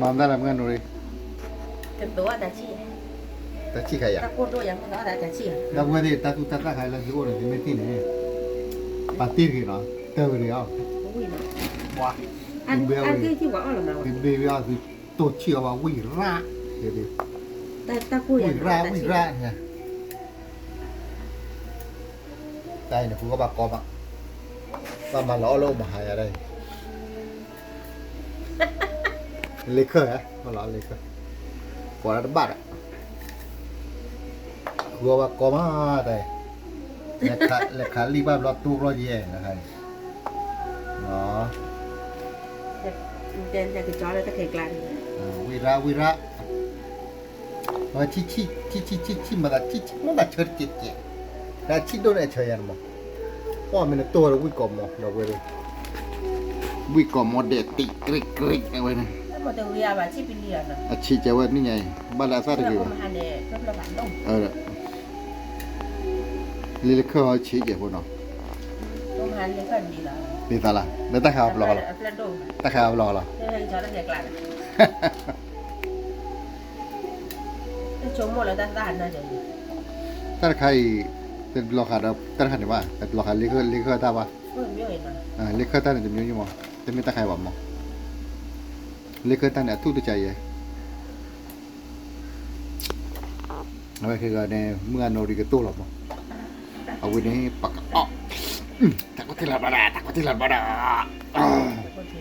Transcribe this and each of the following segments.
မၤသးလၢမုၢ်ဂၤနိရံ တၢ်ဆံၣ်ခါယၤ, တၢ်ဝဲသ့ၣ်တၢ်သူၣ်တၢ်သၣ်ခါလၢသုအိၣ်န့ၣ် သုမ့ၢ်သ့ၣ်န့ၣ် ပာ်တ့ၢ်တဂ့ၤနီၤ, တၢ်ဝဲန့ၣ်အီၤ, သုဘ့ၣ်အီၤ သုတိၢ်ဆံၣ်အီၤဘၣ်ဝံၣ်ရၣ်, ဝံၣ်ရၣ် ဝံၣ်ရၣ်, တၢ်အံၤန့ၣ် ဃုကီၢ်ဘၣ်ကီမး, ဘၣ်မၤလီၤအီၣ်လၢအိၣ်မဟါယၤဒၣ်အံၤ လ့ခၢၣ်ဧါ, လ့ခၢၣ်, ကိးဒၣ်တဘၣ်ဒီး, ဃုအီၣ်ဘၣ်ကီမးတၢ်, လဲၤခးလံာ်ဘၣ်ဘျီတိၢ်ဘျီယဲၢ်, ဝံၣ်ရၣ် ဝံၣ်ရၣ်, ဆံၣ်ဆံၣ်ဆံၣ်ဆံၣ်မၤသးဆံၣ်ဆံၣ်မိၢ်သးဆၢတကဲးကဲး, ဒီးဆံၣ်ဒိၣ်န့ၣ်အဆၢယၤန့ၣ်မး, ပှၢ်မ့ၢ်နတိၢ်ဝဲဒီးဝံၣ်ကိးမီၤဒီးဝဲ, ဝံၣ်ကိးမီၤဒဲးတံးကြံးကြံးအဝဲန့ၣ်, အဆံးကဲဝဲနံၣ်ညါအံၤ ဘၣ်လၢအသၣ်တဂ့ၤဘၣ်, လံလၢခၢၣ်ဟီဆံးကဲဖိနီၤ, ဒ်သိးလၢ လၢတၢ်ခးအဘျီလီၤ, တၢ်ခးအဘျီလီၤ တၢ်တခါအံၤ တဘျီဃးဒီးတၢ်တခါန့ၣ်ဘၣ်, တဘျီဃးလ့ခၢၣ်တၢ်ဘၣ်, လ့ခၢၣ်တၢ်န့ၣ်တမျိုးမး, တမ့ၢ်တၢ်ခါအံၤဘၣ်မး, လ့ခၢၣ်တၢ်န့ၣ်အထူၣ်တကးယဲၢ် အဝဲခဲကီးန့ၣ် မုၢ်ဂၤနီၣ်ရံၣ်ကတိၢ်လီၤမး, အဝဲန့ၣ် ပကအီၣ်, တၢ်ကိၢ်ထံလီၤဘျီဒီး တၢ်ကိၢ်ထံလီၤဘျီဒီး,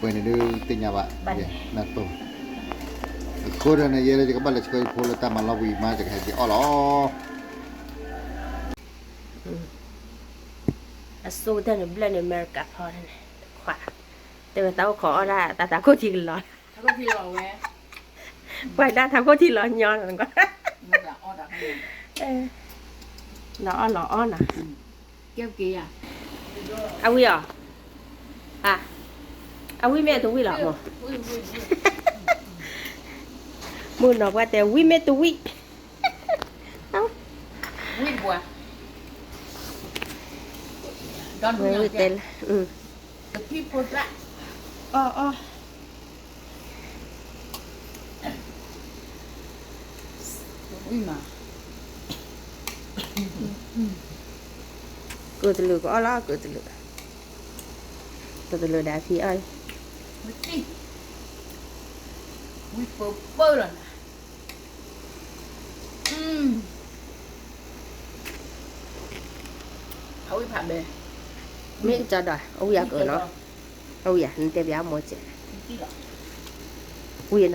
ဝဲန့ၣ်ဒုးသ့ၣ်ညါဘၣ်, နၢ်တိၢ်, အဃိဒီးန့ၣ် ယဲလၢယကဘၣ်လဲၤဆှၢယဖိလၢတၢ်မၤလီၢ်ဝံၤမး ယကဟဲက့ၤအီၣ်လီၤ. အစိကတၢၢ်န့ၣ် ဘျၢၣ်န့ၣ် အမဲရကၤဖီန့ၣ် တခွး, တဲဝဲတၢ်အိၣ်ခိးအီၣ်ဒၣ် တၢ်တၢ်ခိၣ်ထံကလီၤ, ပှၤဒၣ်တၢ်ခိၣ်ထံလီၤညီနၤ, လီၤအီၣ်လီၤအီၣ်နၤ, အဝံၣ်အီၤ, အဝံၣ်မ့ၢ်တဝံၣ်လီၤမး, မုၢ်နီၢ်ပှၢ်တဲ ဝံၣ်မ့ၢ်တဝံၣ် ဝံၣ်ပှၤ, ဝံၣ်တဲလၢ, အီၣ်အီၣ်, ကိၢ်တလုာ်ကအီၣ်လီၤ ကိၢ်တလုာ်, ကိၢ်တလုာ်ဒီးအဖံအီၣ်, ဝံၣ်ပၢပၢလီၤနၤ ဖးဝံၣ်ဖးဘဲ, မ့ၢ်ကကၠီဒီး အဝံၣ်အကၢၤနီၤ, အဝံၣ်ယၤ နတဲဘၣ်အမိၢ်စဲး, ဝံၣ်နီၤ, ဝံၣ်,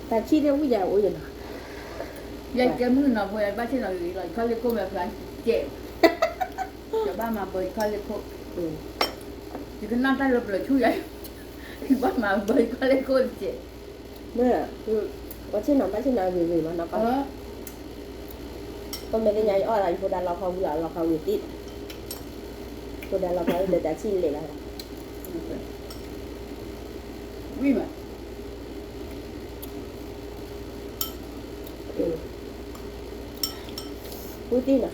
တၢ်ဆံၣ်ဒၣ်ဝံၣ်ယၤအိၣ်ယနီၤ, ယဲကဲမုၢ်နီၤ ပှဲၤဘၣ်ဆ့ၣ်နီၤဂ့ၤလီၤ ယခီလ့ၢ်ခိၣ်မဲာ်ဖျါကဲး, ယဘၣ်မၤဘၢယခီလ့ၢ်ခိၣ်, ယကနၣ်တၢ်လၢပျၢၤဆူယၤ, ယဘၣ်မၤဘၢယခီလ့ၢ်ခိၣ်တကဲး, မ့ၢ်, ဘၣ်ဆ့ၣ်နီၤ ဘၣ်ဆ့ၣ်နီၤဂ့ၤဂ့ၤမးနီၤ, ကိးမဲာ်သ့ၣ်ညါအီၣ်လီၤ ယဖိဒါလီၤခီဝံၤလီၤ လီၤခီဝံၤတံၢ်, ဖိဒါလီၤခီဝံၤဒီးတၢ်ဆံၣ်လဲၤလီၤ, ဝံၣ်မး, ဝံၣ်တံၢ်နီၤ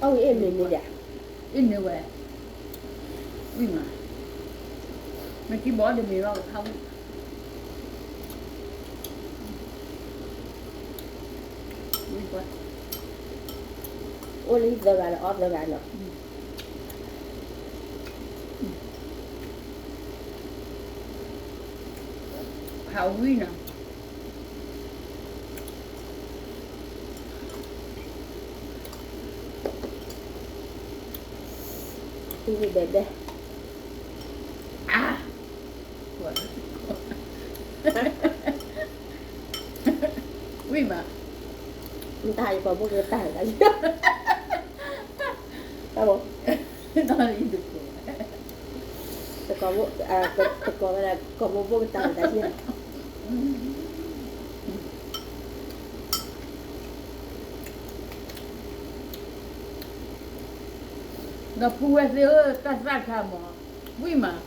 အဝံၣ်အ့ၣ်မ့ၢ်မ့ၢ်ဒၣ်, အ့ၣ်မ့ၢ်ဝဲ, ဝံၣ်မး, မ့ၢ်ကံဘီတမ့ၢ်ဘၣ်ကဖးဝံၣ်, ဝံၣ်ပှဲၤ, အိၣ်လၢဟံၣ်သၢဂၤဒီးအီၣ်သၢဂၤနီၤ, ဖးဝံၣ်နီၤ ဝံၣ်ဘဲဘဲ, အါ, ဝံၣ်မး, မတၤယပှၤဘိၣ်ကတၢ်တၢ်လံ, တၢ်ဘိ, တကိးဝဲဒၣ် ကိးဘိဘိၣ်ကတၢၢ်တၢ်ဆံၣ်, ဒီပုၢ်ဝဲၢ်သ့ၣ်ဧၢ, တၢ်သၣ်ခါမး, ဝံၣ်မး,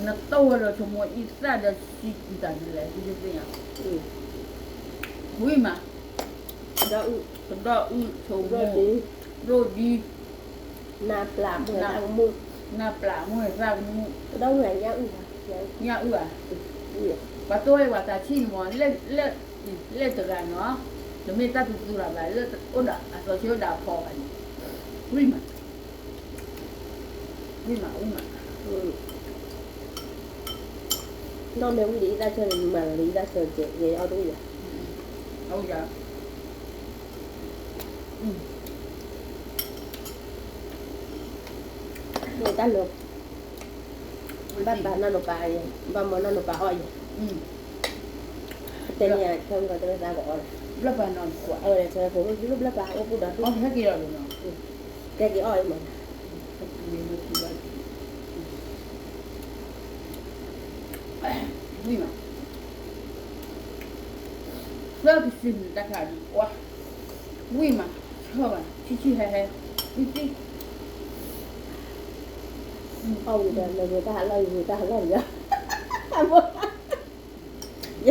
နတိၢ်ဝဲဒီးဆိမိၣ်အံသၣ်ဒီးဆံးတၢ်ဒ်လဲၣ်, ဝံၣ်မး, ကဒီးအုၣ်, ရိၣ်ဒံ, နၢ်ပျၢ်မုၢ်သၣ်ကမူၣ်, နၢ်ပျၢ်မုၢ်သၣ်ကမူၣ်, ကဒီးဝဲညၣ်အုၣ်, ညၣ်အုၣ်ဧါ, ပှၤတိၢ်ဝဲပှၤတၢ်ဆံၣ်န့ၣ်မး, လၢတဂၤနီၤ, တမ့ၢ်တၢ်သူသူလၢၤဘၣ်, လၢအိၣ်ဒီးအသီဆံးအိၣ်ဒီးအဖီဘၣ်န့ၣ်, ဝံၣ်မး, ဝံၣ်မး, ဝံၣ်မး, နီၢ်မ့ၢ်ဝံၣ်ဒီးအံသၣ်ဆၢန့ၣ် မၤလီၤလၢအံသၣ်ဆၢကဲး ယဲအီၣ်တဝံၣ်ယၤ, အဝံၣ်ယၤ, တၢ်လၢ ဘၣ်ပာ်နီၢ်နီၢ်ပာ်ယဲ, ဘၣ်မၤနီၢ်နီၢ်ပာ်အီၣ်ယဲ, တဲန့ၣ် ခဲမုၢ်ကီၢ်တၢ်သးကအီၣ်လီၤ, ဘျၢ်ပာ်နီၢ်ကွၢ်, အဝဲလဲၤဆၢဖိမုၣ်ကလုၢ်ဘျၢ်ပာ်အိၣ်ပူၤဒီး, ကဲက့ၤအီၣ်အံၤမး, ဝံၣ်မး, သၢကစံးနတၢ်ခါဒံး, ဝံၣ်မး, ဆၢဘၣ်, ဆံးဆံးဟဲဟဲ, ဝံၣ်သံ အီၣ်ဝံၤဒီး နဂ့ၤတၢ်ဟးလီၢ် ယဂ့ၤတၢ်ဟးလီၢ်ယၤ,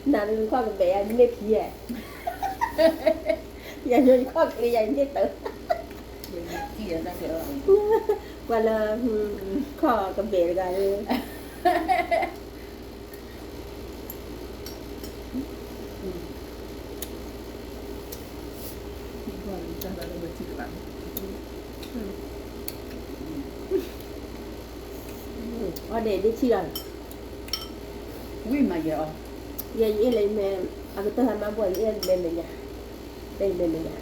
နၤနခီၣ်ကဘဲးယၤ ယန့ၢ်ခံဧါ, ယညိယခီၣ်ချ့ယၤ ယန့ၢ်တၢ်, ပှၤလၢ ခီၣ်ကဘဲးတဂၤလၢ အီၣ်ဒဲးဒ့ဆံလီၤ, ဝံၣ်မးယဲအီၤ, ယဲယအ့ၣ်လၢယမဲာ်, အကတၢၢ်ဟးမၤဘှီၣ် ယအ့ၣ်လၢယမဲာ်မဲာ်ညါ, လၢယမဲာ်မဲာ်ညါ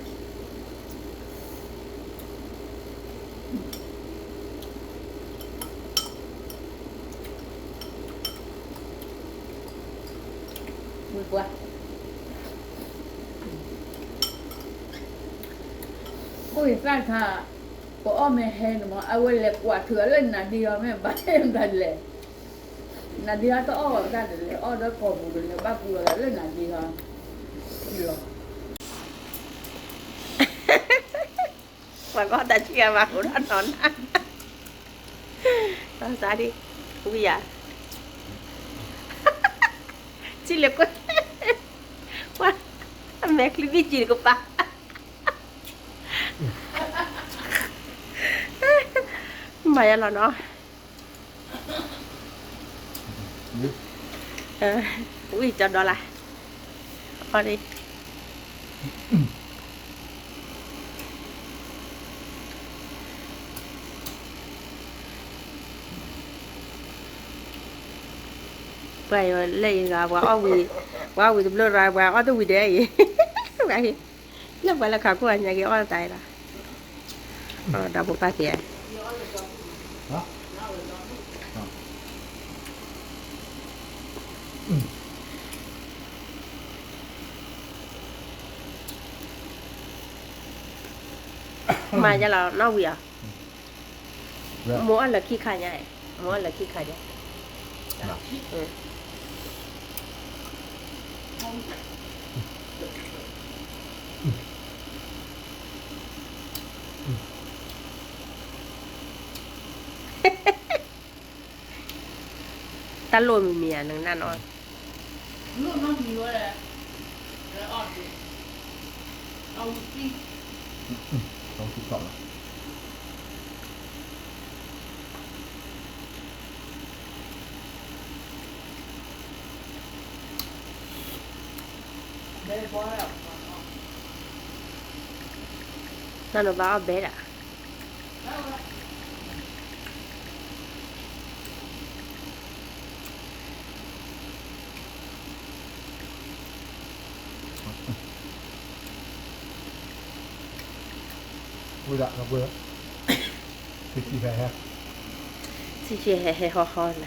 ဝံၣ်ပှၢ်, အိၣ်ယသၣ်ခါ, ပအီၣ်မ့ၢ်ဟဲန့ၣ်မး အဝဲလဲၤကွၢ်ထုးအီၤလၢနၤဒ့အီၤ မ့ၢ်ဘၣ်လဲၣ်, နၤဒ့အီၤတအီၣ်ဘၣ်တၢ်ဒ်လဲၣ် အီၣ်ဒီးကိာ်ပူၤကလဲၤဘၣ်ပူၤလီၤလၢနၤဒ့အီၤ, လီၤ ပှၤဘၣ်တၢ်ဆံးအမၤဟိးထီၣ်နီၢ်နၤ, စးဒံး, ဝံယၤ, ဆံးလၢကွဲ, ပှၤ, အမဲာ်ချံဘံၣ်ကံၤတကပၤ, မၤယၤလီၤနီၤ. ဝံၣ်ကၠီဒီလၢ်, အီၣ်ဒံး, ပှၤလၢအံၤဂၤ ပှၤအီၣ်ဝံၤ, ပှၤအီၣ်ဝံၤတဘျီရၤ ပှၤအီၣ်တဝံၤဒဲးအံၤ, လၢပှၤလၢခးခိၣ်အညါက့ၤအီၣ်တၢ်အံၤလီၤ, ဒီးဖိပၢ်သ့ၣ် မၤယါလီၤ နီၢ်ဝံၤဧါ, မိၢ်အီၣ်လၢခံခါညါ, မိၢ်အီၣ်လၢခံခါညါ, တၢ်လိၣ်မံၤမံၤဧါ နကနၣ်နီၤ, နဘၣ်အီၣ်ဘဲဒၣ် ဝံၤဒၣ်, ဆံးဆံးဟဲဟဲဟီဟီနၤ,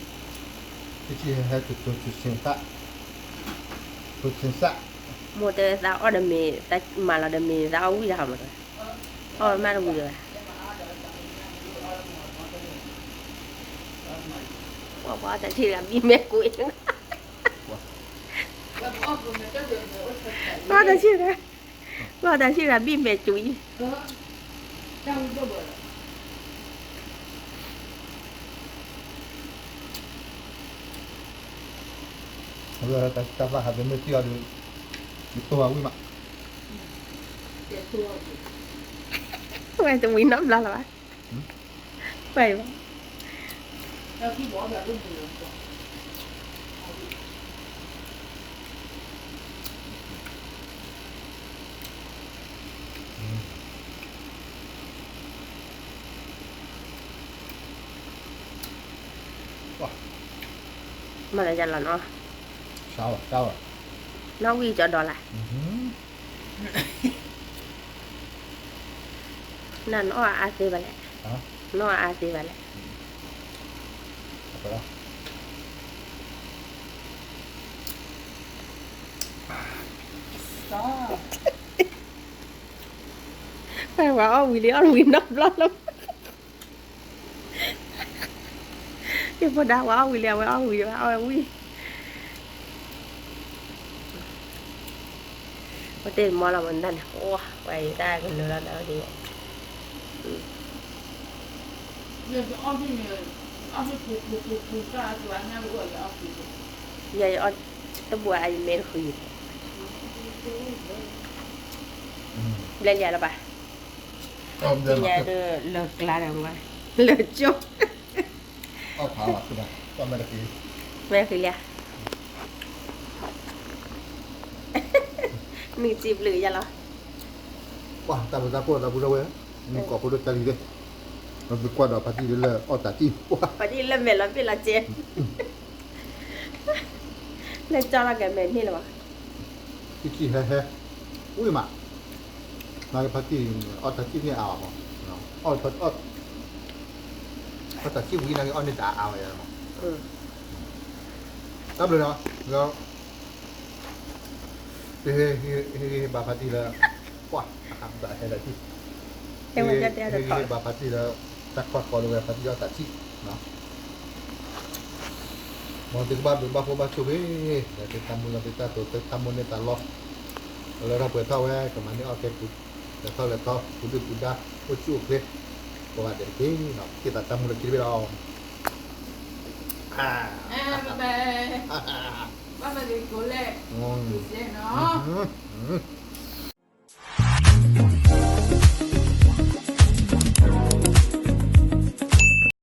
ဆံးဆံးဟဲဟဲ တဆံသၣ်, တဆံသၣ်, မိၢ်တဲသးအီၣ်ဒီးမ့ၤ, သးမၤလီၤဒီးမ့ၤ သးအီၣ်ဝံၣ်တၢ်ဟီမး, အီၣ်မးတဝံၤလၢၤဘၣ်. ပှၤအီၣ်တၢ်ဆံၣ်တဂၤဘံၣ်မဲာ်ကွံာ်, ပှၤအီၣ်တၢ်ဆံၣ်တဂၤ, ပှၤအီၣ်တၢ်ဆံၣ်တဂၤဘံၣ်မဲာ်ကွံာ်. တၢ်သၣ်ဟးတမ့ၢ်တံၢ်အီၤဒီး ယတိၢ်အဝံၣ်မး, ဝဲတဝံၤနီတဘျီလၢၤဘၣ်, ပၢ်အံၤဘၣ်. မၤသးဒ်လဲၣ်နီၤ, နီၣ်ဝံၣ်ကၠီဒီးလၢ်, နနီၣ်အါသ့ဘၣ်လဲၣ်, နီၣ်အါသ့ဘၣ်လဲၣ်. ပှၤအီၣ်ဝံၤလံ အီၣ်ဝံၤနီတဘျီလၢၤဘၣ်. ယဖိဒါဝဲအီၣ်ဝံၤလံ အဝဲအီၣ်ဝံၤဘၣ် အီၣ်ဝံၤ, ပတဲမီလီၤမတၢ်န့ၣ် အိၣ်ဝဲယတၢ်ကလၢာ်လီၤ နၤဒ်, ယအီၣ်တဘူးအါ ယမဲာ်တဃုာ်, ဘျဲၣ်လံလီၤဘၣ်. ညါဒီးလၢကျါဒီးဝဲ, လၢကၠိ, မဲာ်ဃုာ်လံ, နုာ်စံးဘျုးယၤလီၤ. ပှၤတၢ်ဘျုးတၢ်ဖှိၣ်တၢ်ဘျုးဒိၣ်ဝဲ, နကိးဖိဒိၣ်ကၢ်လံၤသ့ၣ်, နဘျုးကွၢ်ဒီးဖါတံၢ်လၢအီၣ်တၢ်စံၣ်, ဖါတံၢ်လၢမဲာ်လီၤဘျ့ၣ်လီၤစဲး, လၢကၠီလီၤက့ၤမဲာ်န့ၣ်လီၤဘၣ်. ခံဆံဟဲဟဲ, ဝံၣ်မး, နာ်က့ဖါတံၢ်, အီၣ်တၢ်စံၣ်န့ၣ်အါဘၣ်မး, အီၣ်, အီၣ်တၢ်စံၣ်ဝံၤ နာ်က့အီၣ်န့ၢ်တၢ်အါဝဲမး, တၢ်ဘျုးလီၤ, လၢ ဟ့ၣ်ဂံၢ်ဟ့ၣ်ဘါဖါတံၢ်လၢ, ပှၤ, အဟးဘၣ်ဟဲလၢာ်တံၢ်, ဟ့ၣ်ဂံၢ်ဟ့ၣ်ဘါဖါတံၢ်လၢ, တၢ်ကွၢ်ဃီလၢဝဲဖါတံၢ်အီၣ်တၢ်စံၣ်, မ်သုကဘၣ်ဘျုးဘၣ်ဖှိၣ်ဘၣ်ဆိၣ်ဂ့ၤ, လၢသုတၢ်မူလၢသုတၢ်တိာ်သုတၢ်မူန့ၢ်တၢ်လီၢ်, လၢထီၣ်ပှဲၤထီၣ်ဝဲ ကမၤန့ၢ်အီၣ်ကဲ လဲၤထီၣ်လဲၤထီ ပူၤဒုၣ်ပူၤဒါ အိၣ်ဆူၣ်အိၣ်ချ့, ကိးဂၤဒဲးတက့ၢ်, က့ၤသးတၢ်မူလၢခံတဘ့ၣ်လီၤ. ဘၣ်မၤက့ၤကိးလဲၣ်, နီၤ.